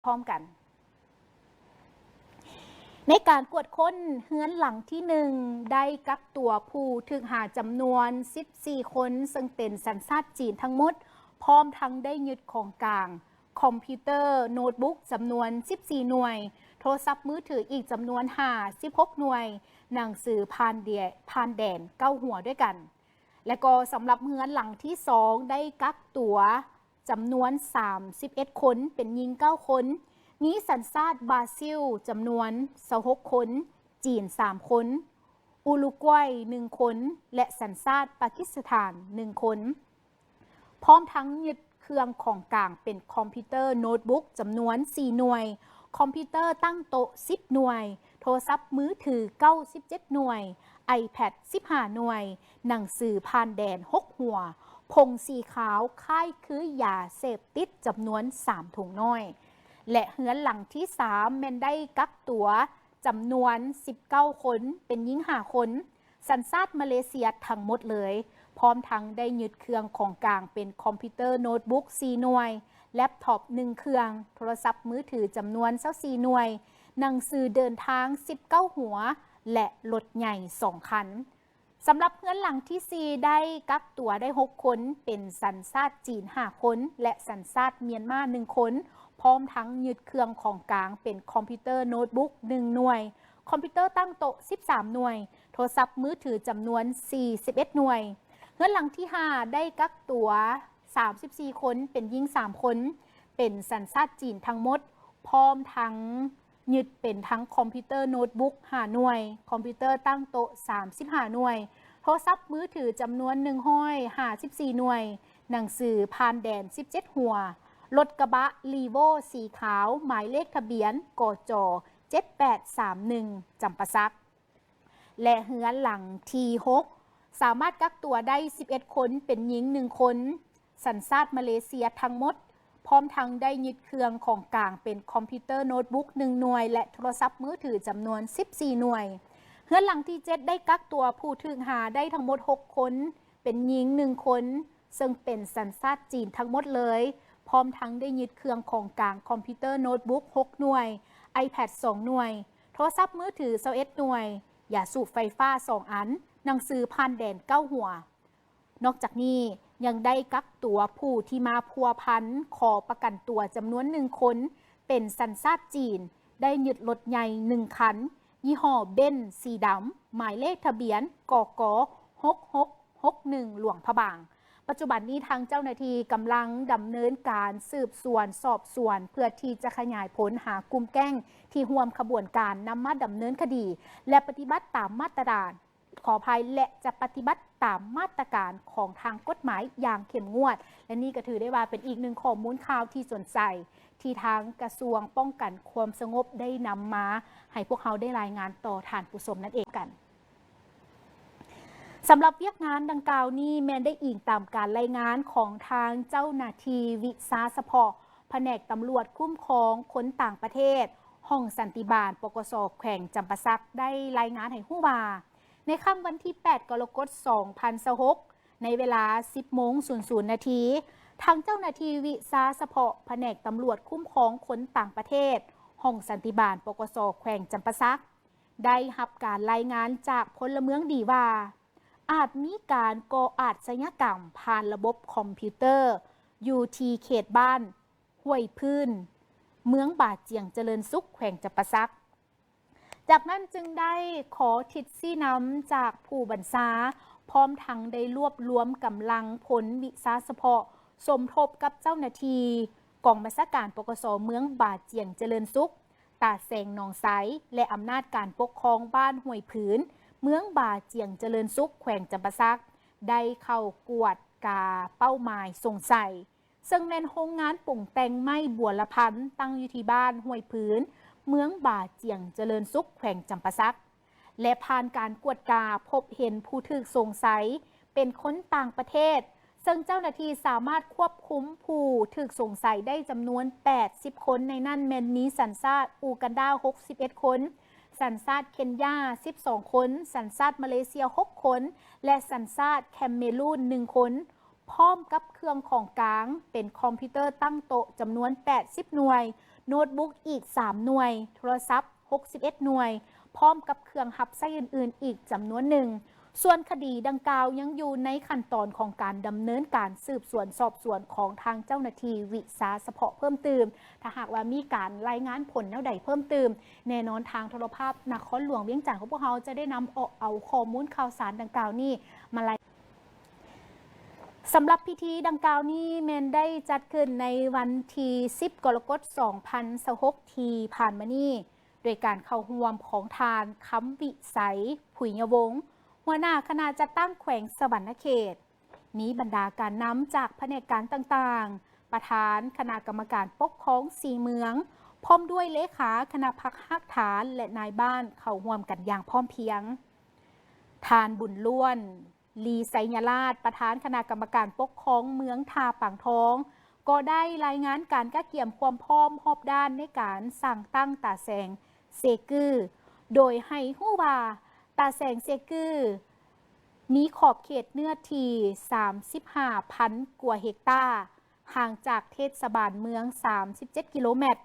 ພ້ອມກັນ. ໃນການກວດຄົ້ນເຮືອນຫຼັງທີໜຶ່ງ ໄດ້ກັກຕົວຜູ້ຖືກຫາຈຳນວນສິບສີ່ຄົນ ເຊິ່ງເປັນສັນຊາດຈີນທັງໝົດ, ພ້ອມທັງໄດ້ຍຶດຂອງກາງຄອມພິວເຕີໂນດບຸກຈຳນວນສິບສີ່ໜ່ວຍ, ໂທລະສັບມືຖືອີກຈຳນວນຫ້າສິບຫົກໜ່ວຍ, ໜັງສືຜ່ານແດນ ຜ່ານແດນເກົ້າຫົວດ້ວຍກັນ. ແລະກໍສຳລັບເຮືອນຫຼັງທີສອງ ໄດ້ກັກຕົວ ຈຳນວນສາມສິບເອັດຄົນ, ເປັນຍິງເກົ້າຄົນ, ມີສັນຊາດບຣາຊິລຈຳນວນຊາວຫົກຄົນ, ຈີນສາມຄົນ, ອຸລຸກວາຍໜຶ່ງຄົນ ແລະ ສັນຊາດປາກິສຖານໜຶ່ງຄົນ, ພ້ອມທັງຍຶດເຄື່ອງຂອງກາງເປັນຄອມພິວເຕີໂນດບຸກຈຳນວນສີ່ໜ່ວຍ, ຄອມພິວເຕີຕັ້ງໂຕະສິບໜ່ວຍ, ໂທລະສັບມືຖືເກົ້າສິບເຈັດໜ່ວຍ, ໄອແພັດສິບຫ້າໜ່ວຍ, ໜັງສືຜ່ານແດນຫົກຫົວ, ຜົງສີຂາວຄ້າຍຄືຢາເສບຕິດຈຳນວນສາມຖົງນ້ອຍ ແລະ ເຮືອນຫຼັງທີສາມແມ່ນໄດ້ກັກຕົວຈຳນວນສິບເກົ້າຄົນ, ເປັນຍິງຫ້າຄົນ, ສັນຊາດມາເລເຊຍທັງໝົດເລີຍ, ພ້ອມທັງໄດ້ຍຶດເຄື່ອງຂອງກາງເປັນຄອມພິວເຕີໂນດບຸກສີ່ໜ່ວຍ, ແລັບທັອບໜຶ່ງເຄື່ອງ, ໂທລະສັບມືຖືຈຳນວນຊາວສີ່ໜ່ວຍ, ໜັງສືເດີນທາງສິບເກົ້າຫົວ ແລະ ລົດໃຫຍ່ສອງຄັນ. ສຳລັບເຮືອນຫຼັງທີສີ່ ໄດ້ກັກຕົວໄດ້ຫົກຄົນ, ເປັນສັນຊາດຈີນຫ້າຄົນ ແລະ ສັນຊາດມຽນມາໜຶ່ງຄົນ, ພ້ອມທັງຍຶດເຄື່ອງຂອງກາງເປັນຄອມພິວເຕີໂນດບຸກໜຶ່ງໜ່ວຍ, ຄອມພິວເຕີຕັ້ງໂຕະສິບສາມໜ່ວຍ, ໂທລະສັບມືຖືຈຳນວນສີ່ສິບເອັດໜ່ວຍ. ເຮືອນຫຼັງທີຫ້າ ໄດ້ກັກຕົວສາມສິບສີ່ຄົນ, ເປັນຍິງສາມຄົນ, ເປັນສັນຊາດຈີນທັງໝົດ, ພ້ອມທັງ ຍຶດເປັນທັງຄອມພິວເຕີໂນດບຸກຫ້າໜ່ວຍ, ຄອມພິວເຕີຕັ້ງໂຕະສາມສິບຫ້າໜ່ວຍ, ໂທລະສັບມືຖືຈຳນວນໜຶ່ງຮ້ອຍຫ້າສິບສີ່ໜ່ວຍ, ໜັງສືຜ່ານແດນສິບເຈັດຫົວ, ລົດກະບະ Revo ສີຂາວ ໝາຍເລກທະບຽນ ກຈ ເຈັດແປດສາມໜຶ່ງ ຈຳປາສັກ. ແລະ ເຮືອນຫຼັງທີຫົກ ສາມາດກັກຕົວໄດ້ສິບເອັດຄົນ, ເປັນຍິງໜຶ່ງຄົນ, ສັນຊາດມາເລເຊຍທັງໝົດ, ພ້ອມທັງໄດ້ຍຶດເຄື່ອງຂອງກາງເປັນຄອມພິວເຕີໂນດບຸກໜຶ່ງໜ່ວຍ ແລະ ໂທລະສັບມືຖືຈຳນວນສິບສີ່ໜ່ວຍ. ເຮືອນຫຼັງທີເຈັດ ໄດ້ກັກຕົວຜູ້ຖືກຫາໄດ້ທັງໝົດຫົກຄົນ, ເປັນຍິງໜຶ່ງຄົນ, ເຊິ່ງເປັນສັນຊາດຈີນທັງໝົດເລີຍ, ພ້ອມທັງໄດ້ຍຶດເຄື່ອງຂອງກາງຄອມພິວເຕີໂນດບຸກຫົກໜ່ວຍ, ໄອແພັດສອງໜ່ວຍ, ໂທລະສັບມືຖືຊາວເອັດໜ່ວຍ, ຢາສູບໄຟຟ້າສອງອັນ, ໜັງສືຜ່ານແດນເກົ້າຫົວ. ນອກຈາກນີ້ຍັງໄດ້ກັກຕົວຜູ້ທີ່ມາພົວພັນຂໍປະກັນຕົວຈຳນວນໜຶ່ງຄົນ ເປັນສັນຊາດຈີນ, ໄດ້ຍຶດລົດໃຫຍ່ໜຶ່ງຄັນ, ຍີ່ຫໍ້ເບັນສີດຳ, ໝາຍເລກທະບຽນ ກກ ຫົກຫົກຫົກໜຶ່ງ ຫຼວງພະບາງ. ປັດຈຸບັນນີ້ທາງເຈົ້າໜ້າທີ່ກຳລັງດຳເນີນການສືບສວນສອບສວນ ເພື່ອທີ່ຈະຂະຫຍາຍຜົນຫາກຸ່ມແກ້ງທີ່ຮ່ວມຂະບວນການນຳມາດຳເນີນຄະດີ ແລະ ປະຕິບັດຕາມມາດຕະການ ຂໍອະໄພ ແລະ ຈະປະຕິບັດຕາມມາດຕະການຂອງທາງກົດໝາຍຢ່າງເຂັ້ມງວດ ແລະ ນີ້ກໍຖືໄດ້ວ່າເປັນອີກໜຶ່ງຂໍ້ມູນຂ່າວທີ່ສົນໃຈ ທີ່ທາງກະຊວງປ້ອງກັນຄວາມສະຫງົບໄດ້ນຳມາໃຫ້ພວກເຮົາໄດ້ລາຍງານຕໍ່ທ່ານຜູ້ຊົມນັ້ນເອງກັນ. ສຳລັບວຽກງານດັ່ງກ່າວນີ້ແມ່ນໄດ້ອີງຕາມການລາຍງານຂອງທາງເຈົ້າໜ້າທີ່ວິຊາສະເພາະ ພະແນກຕຳຫຼວດຄຸ້ມຄອງຄົນຕ່າງປະເທດ ຫ້ອງສັນຕິບານ ປກສ ແຂວງຈຳປາສັກ ໄດ້ລາຍງານໃຫ້ຮູ້ວ່າ ໃນຄ່ຳວັນທີແປດ ກໍລະກົດ ສອງພັນຊາວຫົກ ໃນເວລາ ສິບໂມງ ສູນນາທີ, ທາງເຈົ້າໜ້າທີ່ວິຊາສະເພາະ ພະແນກຕຳຫຼວດຄຸ້ມຄອງຄົນຕ່າງປະເທດ ຫ້ອງສັນຕິບານ ປກສ ແຂວງຈຳປາສັກ ໄດ້ຮັບການລາຍງານຈາກພົນລະເມືອງດີວ່າ ອາດມີການກໍ່ອາດຊະຍາກຳຜ່ານລະບົບຄອມພິວເຕີ ຢູ່ທີ່ເຂດບ້ານຫ້ວຍພື້ນ ເມືອງບາຈຽງຈະເລີນສຸກ ແຂວງຈຳປາສັກ. ຈາກນັ້ນຈຶ່ງໄດ້ຂໍທິດຊີ້ນຳຈາກຜູ້ບັນຊາ, ພ້ອມທັງໄດ້ລວບລວມກຳລັງພົນວິຊາສະເພາະ ສົມທົບກັບເຈົ້າໜ້າທີ່ກອງບັນຊາການ ປກສ ເມືອງບາຈຽງຈະເລີນສຸກ, ຕາແສງໜອງໄຊ ແລະ ອຳນາດການປົກຄອງບ້ານຫ້ວຍຜືນ ເມືອງບາຈຽງຈະເລີນສຸກ ແຂວງຈຳປາສັກ ໄດ້ເຂົ້າກວດກາເປົ້າໝາຍສົງໄສ ເຊິ່ງແມ່ນໂຮງງານປຸງແຕ່ງໄມ້ບົວລະພັນ ຕັ້ງຢູ່ທີ່ບ້ານຫ້ວຍຜືນ ເມືອງບາຈຽງຈະເລີນສຸກ ແຂວງຈຳປາສັກ ແລະ ຜ່ານການກວດກາພົບເຫັນຜູ້ຖືກສົງໄສເປັນຄົນຕ່າງປະເທດ ເຊິ່ງເຈົ້າໜ້າທີ່ສາມາດຄວບຄຸມຜູ້ຖືກສົງໄສໄດ້ຈຳນວນແປດສິບຄົນ, ໃນນັ້ນແມ່ນມີສັນຊາດອູກັນດາຫົກສິບເອັດຄົນ, ສັນຊາດເຄນຍາສິບສອງຄົນ, ສັນຊາດມາເລເຊຍຫົກຄົນ ແລະ ສັນຊາດແຄມເມຣູນໜຶ່ງຄົນ. ພ້ອມກັບເຄື່ອງຂອງກາງເປັນຄອມພິວເຕີຕັ້ງໂຕະຈຳນວນແປດສິບໜ່ວຍ, ໂນ້ດບຸກອີກສາມໜ່ວຍ, ໂທລະສັບຫົກສິບເອັດໜ່ວຍ, ພ້ອມກັບເຄື່ອງຮັບໃຊ້ອື່ນໆອີກຈຳນວນໜຶ່ງ. ສ່ວນຄະດີດັ່ງກ່າວຍັງຢູ່ໃນຂັ້ນຕອນຂອງການດຳເນີນການສືບສວນສອບສວນຂອງທາງເຈົ້າໜ້າທີ່ວິຊາສະເພາະເພີ່ມຕື່ມ. ຖ້າຫາກວ່າມີການລາຍງານຜົນແນວໃດເພີ່ມຕື່ມ, ແນ່ນອນທາງໂທລະພາບນະຄອນຫຼວງວຽງຈັນຂອງພວກເຮົາຈະໄດ້ນຳເອົາ ເອົາຂໍ້ມູນຂ່າວສານດັ່ງກ່າວນີ້ມາລາຍ ສຳລັບພິທີດັ່ງກ່າວນີ້ແມ່ນໄດ້ຈັດຂຶ້ນໃນວັນທີສິບ ກໍລະກົດ ສອງພັນຊາວຫົກ ທີ່ຜ່ານມານີ້ ໂດຍການເຂົ້າຮ່ວມຂອງທ່ານ ຄຳວິໄສ ຜຸຍຍະວົງ ຫົວໜ້າຄະນະຈັດຕັ້ງແຂວງສະຫວັນນະເຂດ, ມີບັນດາການນຳຈາກພະແນກການຕ່າງໆ, ປະທານຄະນະກຳມະການປົກຄອງສີ່ເມືອງ, ພ້ອມດ້ວຍເລຂາຄະນະພັກຮາກຖານ ແລະ ນາຍບ້ານເຂົ້າຮ່ວມກັນຢ່າງພ້ອມພຽງ. ທ່ານ ບຸນລ້ວນ ລີໄຊຍະລາດ ປະທານຄະນະກຳມະການປົກຄອງເມືອງທ່າປາງທອງ ກໍໄດ້ລາຍງານການກະກຽມຄວາມພ້ອມຮອບດ້ານໃນການສ້າງຕັ້ງຕາແສງເຊກື້ ໂດຍໃຫ້ຮູ້ວ່າ ຕາແສງເຊກື້ມີຂອບເຂດເນື້ອທີ່ສາມສິບຫ້າພັນກວ່າເຮັກຕາ, ຫ່າງຈາກເທດສະບານເມືອງສາມສິບເຈັດກິໂລແມັດ,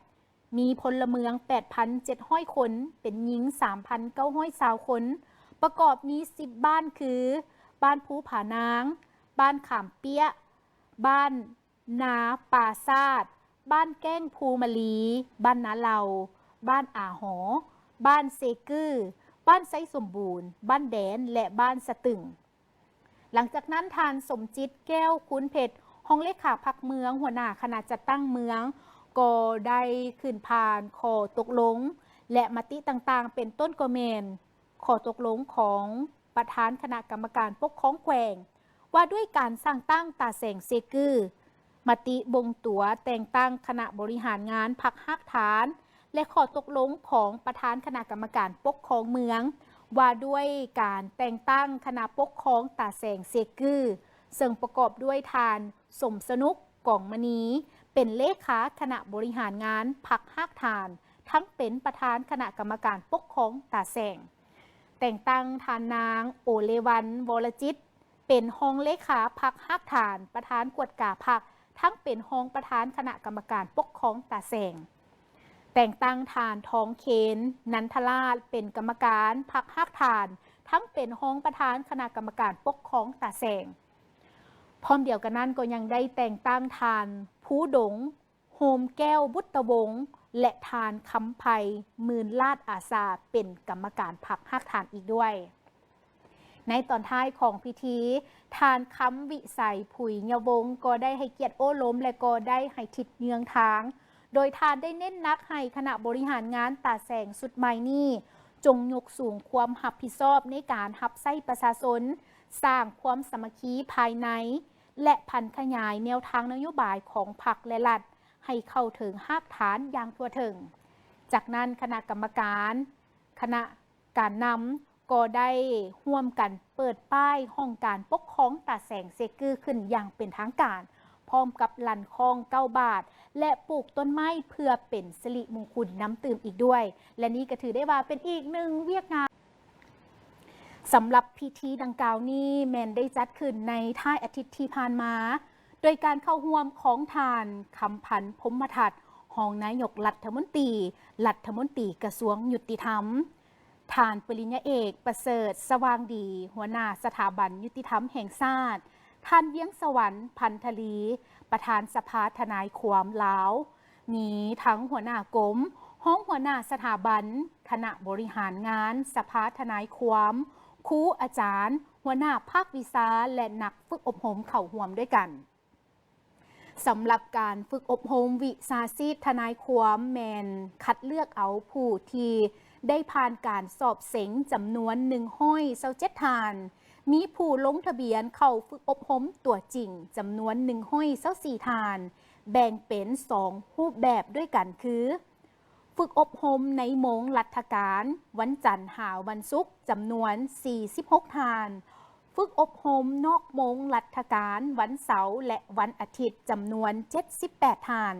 ມີພົນລະເມືອງແປດພັນເຈັດຮ້ອຍຄົນ, ເປັນຍິງສາມພັນເກົ້າຮ້ອຍຊາວຄົນ, ປະກອບມີສິບບ້ານຄື ບ້ານພູຜານາງ, ບ້ານຂາມເປຍ, ບ້ານນາປ່າຊາດ, ບ້ານແກ້ງພູມະລີ, ບ້ານນາເຫຼົ່າ, ບ້ານອາຫໍ, ບ້ານເຊກື້, ບ້ານໄຊສົມບູນ, ບ້ານແດນ ແລະ ບ້ານສະຕຶງ. ຫຼັງຈາກນັ້ນ ທ່ານ ສົມຈິດ ແກ້ວຄູນເພັດ ຮອງເລຂາພັກເມືອງ, ຫົວໜ້າຄະນະຈັດຕັ້ງເມືອງ ກໍໄດ້ຂຶ້ນຜ່ານຂໍ້ຕົກລົງ ແລະ ມະຕິຕ່າງໆ ເປັນຕົ້ນກໍແມ່ນ ຂໍ້ຕົກລົງຂອງປະທານຄະນະກຳມະການປົກຄອງແຂວງ ວ່າດ້ວຍການສ້າງຕັ້ງຕາແສງເຊກື້, ມະຕິບົ່ງຕົວແຕ່ງຕັ້ງຄະນະບໍລິຫານງານພັກຮາກຖານ ແລະ ຂໍ້ຕົກລົງຂອງປະທານຄະນະກຳມະການປົກຄອງເມືອງ ວ່າດ້ວຍການແຕ່ງຕັ້ງຄະນະປົກຄອງຕາແສງເຊກື້, ເຊິ່ງປະກອບດ້ວຍທ່ານ ສົມສະໜຸກ ກອງມະນີ ເປັນເລຂາຄະນະບໍລິຫານງານພັກຮາກຖານ, ທັງເປັນປະທານຄະນະກຳມະການປົກຄອງຕາແສງ. ແຕ່ງຕັ້ງທ່ານນາງ ໂອເລວັນ ວໍລະຈິດ ເປັນຮອງເລຂາພັກຮາກຖານ, ປະທານກວດກາພັກ, ທັງເປັນຮອງປະທານຄະນະກຳມະການປົກຄອງຕາແສງ. ແຕ່ງຕັ້ງທ່ານ ທອງເຄນ ນັນທະລາດ ເປັນກຳມະການພັກຮາກຖານ, ທັງເປັນຮອງປະທານຄະນະກຳມະການປົກຄອງຕາແສງ. ພ້ອມດຽວກັນນັ້ນກໍຍັງໄດ້ແຕ່ງຕັ້ງທ່ານ ພູດົງ ໂຮມແກ້ວ ບຸດຕະວົງ ແລະ ທ່ານ ຄຳໄພ ໝື່ນລາດອາສາ ເປັນກຳມະການພັກຮາກຖານອີກດ້ວຍ. ໃນຕອນທ້າຍຂອງພິທີ, ທ່ານ ຄຳວິໄສ ຜຸຍຍະວົງ ກໍໄດ້ໃຫ້ກຽດໂອ້ລົມ ແລະ ກໍໄດ້ໃຫ້ທິດເຍືອງທາງ, ໂດຍທ່ານໄດ້ເນັ້ນໜັກໃຫ້ຄະນະບໍລິຫານງານຕາແສງຊຸດໃໝ່ນີ້ ຈົ່ງຍົກສູງຄວາມຮັບຜິດຊອບໃນການຮັບໃຊ້ປະຊາຊົນ, ສ້າງຄວາມສາມັກຄີພາຍໃນ ແລະ ຜັນຂະຫຍາຍແນວທາງນະໂຍບາຍຂອງພັກ ແລະ ລັດ ໃຫ້ເຂົ້າເຖິງຮາກຖານຢ່າງທົ່ວເຖິງ. ຈາກນັ້ນ, ຄະນະກຳມະການ, ຄະນະການນຳ ກໍໄດ້ຮ່ວມກັນເປີດປ້າຍຫ້ອງການປົກຄອງຕາແສງເຊກື້ຂຶ້ນຢ່າງເປັນທາງການ, ພ້ອມກັບລັ່ນຄ້ອງເກົ້າບາດ ແລະ ປູກຕົ້ນໄມ້ເພື່ອເປັນສິລິມຸງຄຸນນຳຕື່ມອີກດ້ວຍ. ແລະ ນີ້ກໍຖືໄດ້ວ່າເປັນອີກໜຶ່ງວຽກງານ. ສຳລັບພິທີດັ່ງກ່າວນີ້ແມ່ນໄດ້ຈັດຂຶ້ນໃນທ້າຍອາທິດທີ່ຜ່ານມາ, ໂດຍການເຂົ້າຮ່ວມຂອງທ່ານ ຄຳພັນ ພົມມະທັດ ຮອງນາຍົກລັດຖະມົນຕີ, ລັດຖະມົນຕີກະຊວງຍຸຕິທຳ, ທ່ານປະລິນຍາເອກ ປະເສີດ ສະຫວ່າງດີ ຫົວໜ້າສະຖາບັນຍຸຕິທຳແຫ່ງຊາດ, ທ່ານ ວຽງສະຫວັນ ພັນທະລີ ປະທານສະພາທະນາຍຄວາມລາວ, ມີທັງຫົວໜ້າກົມ, ຮອງຫົວໜ້າສະຖາບັນ, ຄະນະບໍລິຫານງານ, ສະພາທະນາຍຄວາມ, ຄູອາຈານ, ຫົວໜ້າພາກວິຊາ ແລະ ນັກຝຶກອົບຮົມເຂົ້າຮ່ວມດ້ວຍກັນ. ສຳລັບການຝຶກອົບຮົມວິຊາຊີບທະນາຍຄວາມ ແມ່ນຄັດເລືອກເອົາຜູ້ທີ່ໄດ້ຜ່ານການສອບເສັງຈຳນວນໜຶ່ງຮ້ອຍຊາວເຈັດທ່ານ, ມີຜູ້ລົງທະບຽນເຂົ້າຝຶກອົບຮົມຕົວຈິງຈຳນວນໜຶ່ງຮ້ອຍຊາວສີ່ທ່ານ, ແບ່ງເປັນສອງຮູບແບບດ້ວຍກັນຄື ຝຶກອົບຮົມໃນໂມງລັດຖະການ ວັນຈັນຫາວັນສຸກ ຈຳນວນສີ່ສິບຫົກທ່ານ, ຝຶກອົບຮົມນອກໂມງລັດຖະການ ວັນເສົາ ແລະ ວັນອາທິດ ຈຳນວນເຈັດສິບແປດທ່ານ.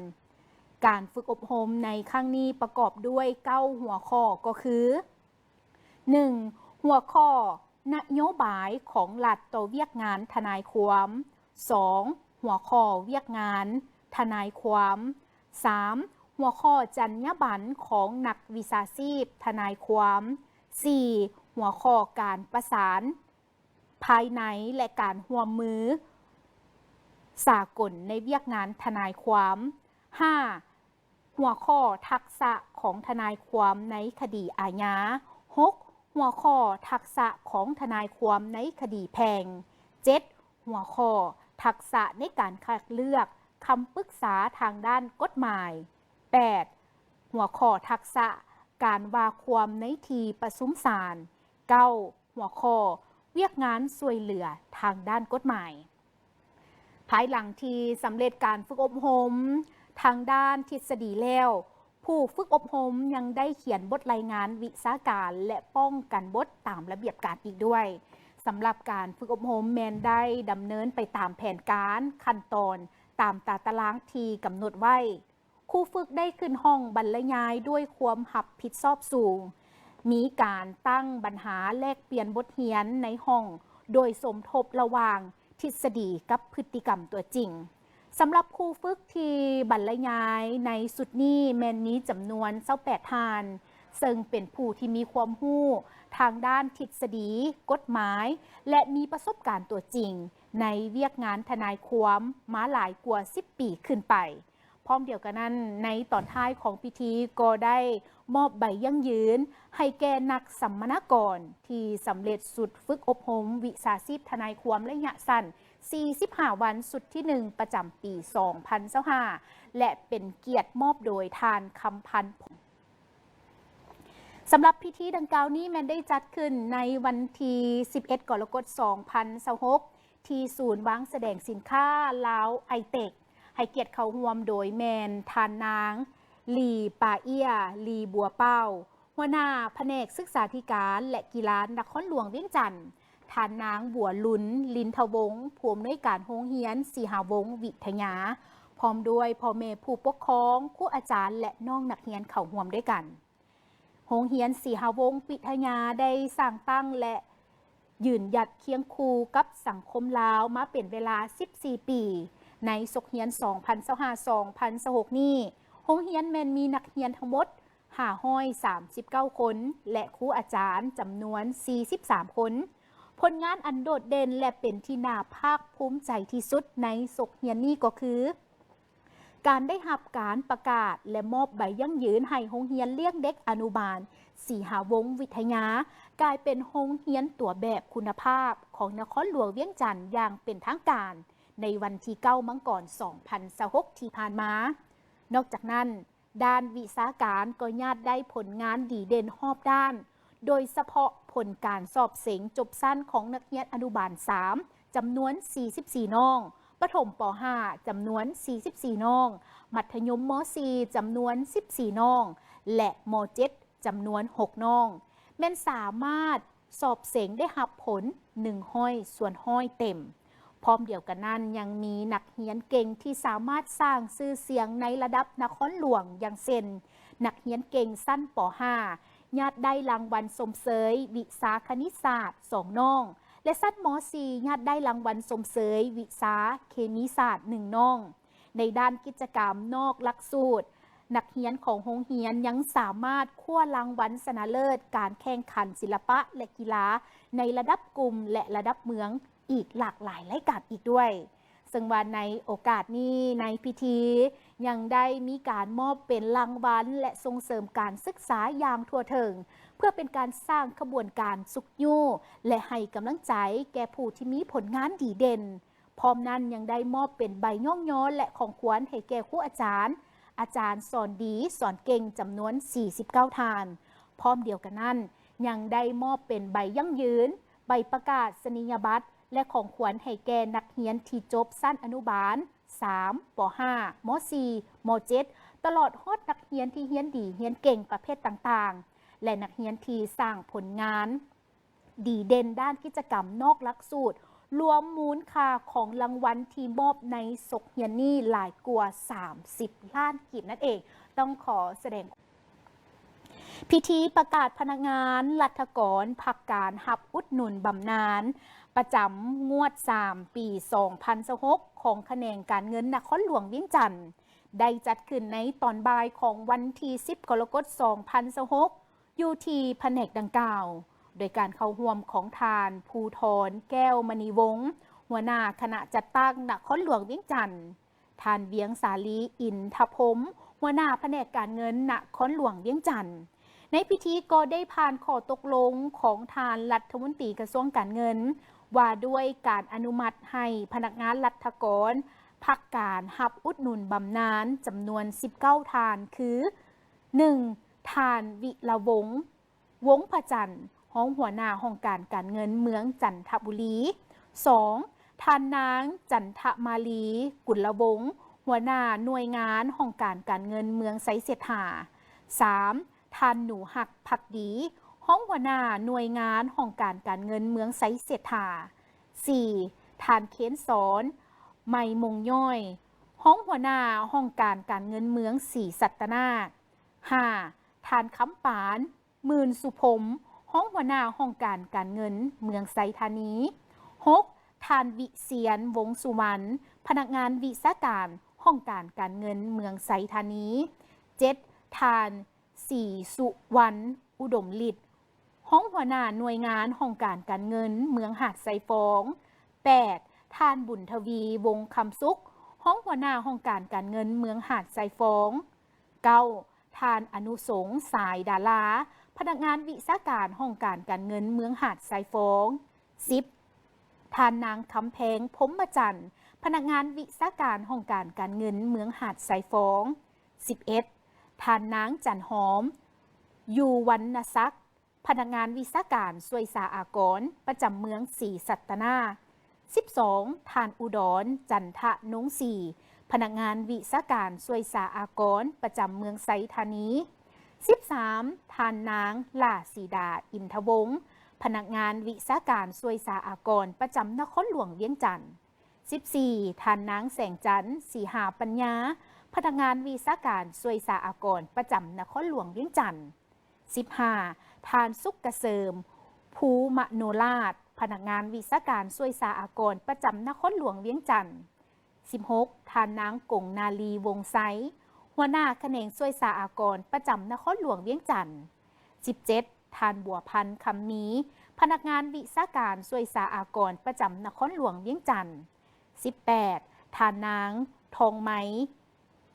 ການຝຶກອົບຮົມໃນຄັ້ງນີ້ປະກອບດ້ວຍເກົ້າຫົວຂໍ້ ກໍຄື ໜຶ່ງ ຫົວຂໍ້ນະໂຍບາຍຂອງລັດຕໍ່ວຽກງານທະນາຍຄວາມ, ສອງ ຫົວຂໍ້ວຽກງານທະນາຍຄວາມ, ສາມ ຫົວຂໍ້ຈັນຍາບັນຂອງນັກວິຊາຊີບທະນາຍຄວາມ. ສີ່, ຫົວຂໍ້ການປະສານພາຍໃນ ແລະ ການຮ່ວມມືສາກົນໃນວຽກງານທະນາຍຄວາມ. ຫ້າ, ຫົວຂໍ້ທັກສະຂອງທະນາຍຄວາມໃນຄະດີອາຍາ. ຫົກ, ຫົວຂໍ້ທັກສະຂອງທະນາຍຄວາມໃນຄະດີແພ່ງ. ເຈັດ, ຫົວຂໍ້ທັກສະໃນການຄັດເລືອກຄຳປຶກສາທາງດ້ານກົດໝາຍ. ແປດ, ຫົວຂໍ້ທັກສະການວ່າຄວາມໃນທີ່ປະຊຸມສານ. ເກົ້າ, ຫົວຂໍ້ວຽກງານຊ່ວຍເຫຼືອທາງດ້ານກົດໝາຍ. ພາຍຫຼັງທີ່ສຳເລັດການຝຶກອົບຮົມທາງດ້ານທິດສະດີແລ້ວ, ຜູ້ຝຶກອົບຮົມຍັງໄດ້ຂຽນບົດລາຍງານວິຊາການ ແລະ ປ້ອງກັນບົດຕາມລະບຽບການອີກດ້ວຍ. ສຳລັບການຝຶກອົບຮົມແມ່ນໄດ້ດຳເນີນໄປຕາມແຜນການ, ຂັ້ນຕອນ, ຕາມຕາຕະລາງທີ່ກຳນົດໄວ້. ຄູຝຶກໄດ້ຂຶ້ນຫ້ອງບັນລະຍາຍດ້ວຍຄວາມຮັບຜິດຊອບສູງ. ມີການຕັ້ງບັນຫາແລກປ່ຽນບົດຮຽນໃນຫ້ອງ ໂດຍສົມທົບລະຫວ່າງທິດສະດີກັບພຶດຕິກຳຕົວຈິງ. ສຳລັບຄູຝຶກທີ່ບັນລະຍາຍໃນຊຸດນີ້ແມ່ນມີຈຳນວນຊາວແປດທ່ານ, ເຊິ່ງເປັນຜູ້ທີ່ມີຄວາມຮູ້ທາງດ້ານທິດສະດີ, ກົດໝາຍ ແລະ ມີປະສົບການຕົວຈິງໃນວຽກງານທະນາຍຄວາມມາຫຼາຍກວ່າສິບປີຂຶ້ນໄປ. ພ້ອມດຽວກັນນັ້ນ, ໃນຕອນທ້າຍຂອງພິທີກໍໄດ້ມອບໃບຢັ້ງຢືນໃຫ້ແກ່ນັກສຳມະນາກອນທີ່ສຳເລັດຊຸດຝຶກອົບຮົມວິຊາຊີບທະນາຍຄວາມໄລຍະສັ້ນສີ່ສິບຫ້າວັນ ຊຸດທີໜຶ່ງ ປະຈຳປີສອງພັນຊາວຫ້າ ແລະ ເປັນກຽດມອບໂດຍທ່ານ ຄຳພັນ ພົງ. ສຳລັບພິທີດັ່ງກ່າວນີ້ແມ່ນໄດ້ຈັດຂຶ້ນໃນວັນທີສິບເອັດ ກໍລະກົດ ສອງພັນຊາວຫົກ ທີ່ສູນວາງສະແດງສິນຄ້າລາວໄອເຕັກ, ໃຫ້ກຽດເຂົ້າຮ່ວມໂດຍແມ່ນທ່ານນາງ ລີ ປາເອຍ ລີ ບົວເປົ້າ, ຫົວໜ້າພະແນກສຶກສາທິການ ແລະ ກິລານະຄອນຫຼວງວຽງຈັນ, ທ່ານນາງ ບົວລຸນ ລິນທະວົງ, ຜູ້ອຳນວຍການໂຮງຮຽນສີຫາວົງວິທະຍາ, ພ້ອມດ້ວຍພໍ່ແມ່ຜູ້ປົກຄອງ, ຄູອາຈານ ແລະ ນ້ອງນັກຮຽນເຂົ້າຮ່ວມດ້ວຍກັນ. ໂຮງຮຽນສີຫາວົງວິທະຍາໄດ້ສ້າງຕັ້ງ ແລະ ຢືນຢັດຄຽງຄູ່ກັບສັງຄົມລາວມາເປັນເວລາສິບສີ່ປີ. ໃນສົກຮຽນສອງພັນຊາວຫ້າ ສອງພັນຊາວຫົກນີ້, ໂຮງຮຽນແມ່ນມີນັກຮຽນທັງໝົດຫ້າຮ້ອຍສາມສິບເກົ້າຄົນ ແລະ ຄູອາຈານຈຳນວນສີ່ສິບສາມຄົນ. ຜົນງານອັນໂດດເດັ່ນ ແລະ ເປັນທີ່ໜ້າພາກພູມໃຈທີ່ສຸດໃນສົກຮຽນນີ້ກໍຄື ການໄດ້ຮັບການປະກາດ ແລະ ມອບໃບຢັ້ງຢືນໃຫ້ໂຮງຮຽນລ້ຽງເດັກອະນຸບານສີຫາວົງວິທະຍາ ກາຍເປັນໂຮງຮຽນຕົວແບບຄຸນນະພາບຂອງນະຄອນຫຼວງວຽງຈັນຢ່າງເປັນທາງການ ໃນວັນທີເກົ້າ ມັງກອນ ສອງພັນຊາວຫົກ ທີ່ຜ່ານມາ. ນອກຈາກນັ້ນ, ດ້ານວິຊາການກໍຍາດໄດ້ຜົນງານດີເດັ່ນຮອບດ້ານ, ໂດຍສະເພາະຜົນການສອບເສັງຈົບຊັ້ນຂອງນັກຮຽນອະນຸບານສາມ ຈຳນວນສີ່ສິບສີ່ນ້ອງ, ປະຖົມ ປໍຫ້າ ຈຳນວນສີ່ສິບສີ່ນ້ອງ, ມັດທະຍົມ ມໍສີ່ ຈຳນວນສິບສີ່ນ້ອງ ແລະ ມໍເຈັດ ຈຳນວນຫົກນ້ອງ ແມ່ນສາມາດສອບເສັງໄດ້ຮັບຜົນໜຶ່ງຮ້ອຍສ່ວນຮ້ອຍເຕັມ. ພ້ອມດຽວກັນນັ້ນ, ຍັງມີນັກຮຽນເກັ່ງທີ່ສາມາດສ້າງຊື່ສຽງໃນລະດັບນະຄອນຫຼວງ, ຢ່າງເຊັ່ນ ນັກຮຽນເກັ່ງຊັ້ນ ປໍຫ້າ ຍາດໄດ້ລາງວັນຊົມເຊີຍວິຊາຄະນິດສາດສອງນ້ອງ ແລະ ຊັ້ນ ມໍສີ່ ຍາດໄດ້ລາງວັນຊົມເຊີຍວິຊາເຄມີສາດໜຶ່ງນ້ອງ. ໃນດ້ານກິດຈະກຳນອກຫຼັກສູດ, ນັກຮຽນຂອງໂຮງຮຽນຍັງສາມາດຄວ້າລາງວັນຊະນະເລີດການແຂ່ງຂັນສິລະປະ ແລະ ກິລາໃນລະດັບກຸ່ມ ແລະ ລະດັບເມືອງ ອີກຫຼາກຫຼາຍລາຍການອີກດ້ວຍ. ເຊິ່ງວ່າໃນໂອກາດນີ້, ໃນພິທີຍັງໄດ້ມີການມອບເປັນລາງວັນ ແລະ ສົ່ງເສີມການສຶກສາຢ່າງທົ່ວເຖິງ, ເພື່ອເປັນການສ້າງຂະບວນການຊຸກຍູ້ ແລະ ໃຫ້ກຳລັງໃຈແກ່ຜູ້ທີ່ມີຜົນງານດີເດັ່ນ. ພ້ອມນັ້ນຍັງໄດ້ມອບເປັນໃບຍ້ອງຍໍ ແລະ ຂອງຂວັນໃຫ້ແກ່ຄູອາຈານ, ອາຈານສອນດີ, ສອນເກັ່ງ ຈຳນວນສີ່ສິບເກົ້າທ່ານ. ພ້ອມດຽວກັນນັ້ນ, ຍັງໄດ້ມອບເປັນໃບຢັ້ງຢືນ, ໃບປະກາສະນີຍະບັດ ແລະ ຂອງຂວັນໃຫ້ແກ່ນັກຮຽນທີ່ຈົບຊັ້ນອະນຸບານສາມ, ປໍຫ້າ, ມໍສີ່, ມໍເຈັດ ຕະຫຼອດຮອດນັກຮຽນທີ່ຮຽນດີ, ຮຽນເກັ່ງປະເພດຕ່າງໆ ແລະ ນັກຮຽນທີ່ສ້າງຜົນງານ ດີເດັ່ນດ້ານກິດຈະກຳນອກຫຼັກສູດ, ລວມມູນຄ່າຂອງລາງວັນທີ່ມອບໃນສົກຮຽນນີ້ຫຼາຍກວ່າສາມສິບລ້ານກີບນັ້ນເອງ. ຕ້ອງຂໍສະແດງ ພິທີປະກາດພະນັກງານລັດຖະກອນພັກການຮັບອຸດໜູນບຳນານປະຈຳງວດສາມ ປີສອງພັນຊາວຫົກ ຂອງຂະແໜງການເງິນນະຄອນຫຼວງວຽງຈັນ. ໄດ້ຈັດຂຶ້ນໃນຕອນບ່າຍຂອງວັນທີສິບ ກໍລະກົດ ສອງພັນຊາວຫົກ ຢູ່ທີ່ພະແນກດັ່ງກ່າວ ໂດຍການເຂົ້າຮ່ວມຂອງທ່ານ ພູທອນ ແກ້ວມະນີວົງ ຫົວໜ້າຄະນະຈັດຕັ້ງນະຄອນຫຼວງວຽງຈັນ, ທ່ານ ວຽງສາລີ ອິນທະພົມ ຫົວໜ້າພະແນກການເງິນນະຄອນຫຼວງວຽງຈັນ. ໃນພິທີກໍໄດ້ຜ່ານຂໍ້ຕົກລົງຂອງທ່ານລັດຖະມົນຕີກະຊວງການເງິນ ວ່າດ້ວຍການອະນຸມັດໃຫ້ພະນັກງານລັດຖະກອນພັກການຮັບອຸດໜູນບຳນານຈຳນວນສິບເກົ້າທ່ານ ຄື ໜຶ່ງ ທ່ານ ວິລະວົງ ວົງພະຈັນ ຮອງຫົວໜ້າຫ້ອງການການເງິນເມືອງຈັນທະບູລີ, ສອງ ທ່ານນາງ ຈັນທະມາລີ ກຸນລະວົງ ຫົວໜ້າໜ່ວຍງານຫ້ອງການການເງິນເມືອງໄຊເສດຖາ, ສາມ ທ່ານ ໜູຮັກ ພັກດີ ຮອງຫົວໜ້າໜ່ວຍງານຫ້ອງການການເງິນເມືອງໄຊເສດຖາ, ສີ່ ທ່ານ ເຄນສອນ ໄມມົງຍ້ອຍ ຮອງຫົວໜ້າຫ້ອງການການເງິນເມືອງສີສັດຕະນາກ, ຫ້າ ທ່ານ ຄຳປານ ໝື່ນສຸພົມ ຮອງຫົວໜ້າຫ້ອງການການເງິນເມືອງໄຊທານີ, ຫົກ ທ່ານ ວິສຽນ ວົງສຸວັນ ພະນັກງານວິຊາການຫ້ອງການການເງິນເມືອງໄຊທານີ, ເຈັດ ທ່ານ ສີສຸວັນ ອຸດົມລິດ ຮອງຫົວໜ້າໜ່ວຍງານຫ້ອງການການເງິນເມືອງຫາດຊາຍຟອງ, ແປດ ທ່ານ ບຸນທະວີ ວົງຄຳສຸກ ຮອງຫົວໜ້າຫ້ອງການການເງິນເມືອງຫາດຊາຍຟອງ, ເກົ້າ ທ່ານ ອະນຸສົງ ສາຍດາລາ ພະນັກງານວິຊາການຫ້ອງການການເງິນເມືອງຫາດຊາຍຟອງ, ສິບ ທ່ານນາງ ຄຳແພງ ພົມມະຈັນ ພະນັກງານວິຊາການຫ້ອງການການເງິນເມືອງຫາດຊາຍຟອງ, ສິບເອັດ ທ່ານນາງ ຈັນຫອມ ຢູ່ວັນນະສັກ ພະນັກງານວິຊາການສ່ວຍສາອາກອນປະຈຳເມືອງສີສັດຕະນາກ, ສິບສອງ ທ່ານ ອຸດອນ ຈັນທະນົງສີ ພະນັກງານວິຊາການສ່ວຍສາອາກອນປະຈຳເມືອງໄຊທານີ, ສິບສາມ ທ່ານນາງ ຫຼ້າສີດາ ອິນທະວົງ ພະນັກງານວິຊາການສ່ວຍສາອາກອນປະຈຳນະຄອນຫຼວງວຽງຈັນ, ສິບສີ່ ທ່ານນາງ ແສງຈັນ ສີຫາປັນຍາ ພະນັກງານວິຊາການສ່ວຍສາອາກອນປະຈຳນະຄອນຫຼວງວຽງຈັນ, ສິບຫ້າ ທ່ານ ສຸກກະເສີມ ພູມະໂນລາດ ພະນັກງານວິຊາການສ່ວຍສາອາກອນປະຈຳນະຄອນຫຼວງວຽງຈັນ, ສິບຫົກ ທ່ານນາງ ກົງນາລີ ວົງໄຊ ຫົວໜ້າຂະແໜງສ່ວຍສາອາກອນປະຈຳນະຄອນຫຼວງວຽງຈັນ, ສິບເຈັດ ທ່ານ ບົວພັນ ຄຳມີ ພະນັກງານວິຊາການສ່ວຍສາອາກອນປະຈຳນະຄອນຫຼວງວຽງຈັນ, ສິບແປດ ທ່ານນາງ ທອງໄມ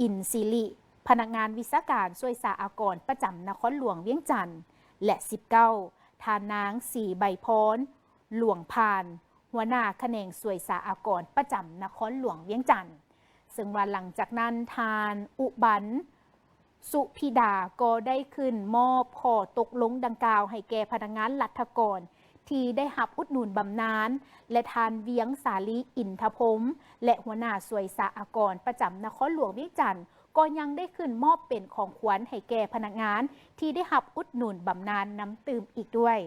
ອິນສິລິ ພະນັກງານວິຊາການສ່ວຍສາອາກອນປະຈຳນະຄອນຫຼວງວຽງຈັນ ແລະ ສິບເກົ້າ ທ່ານນາງ ສີໃບພອນ ຫຼວງພານ ຫົວໜ້າຂະແໜງສ່ວຍສາອາກອນປະຈຳນະຄອນຫຼວງວຽງຈັນ. ເຊິ່ງວ່າຫຼັງຈາກນັ້ນ ທ່ານ ອຸບັນ ສຸພິດາ ກໍໄດ້ຂຶ້ນມອບຂໍ້ຕົກລົງດັ່ງກ່າວໃຫ້ແກ່ພະນັກງານລັດຖະກອນທີ່ໄດ້ຮັບອຸດໜູນບຳນານ ແລະ ທ່ານ ວຽງສາລີ ອິນທະພົມ ແລະ ຫົວໜ້າສ່ວຍສາອາກອນປະຈຳນະຄອນຫຼວງວຽງຈັນ ກໍຍັງໄດ້ຂຶ້ນມອບເປັນຂອງຂວັນໃຫ້ແກ່ພະນັກງານທີ່ໄດ້ຮັບອຸດໜູນບຳນານນຳຕື່ມອີກດ້ວຍ.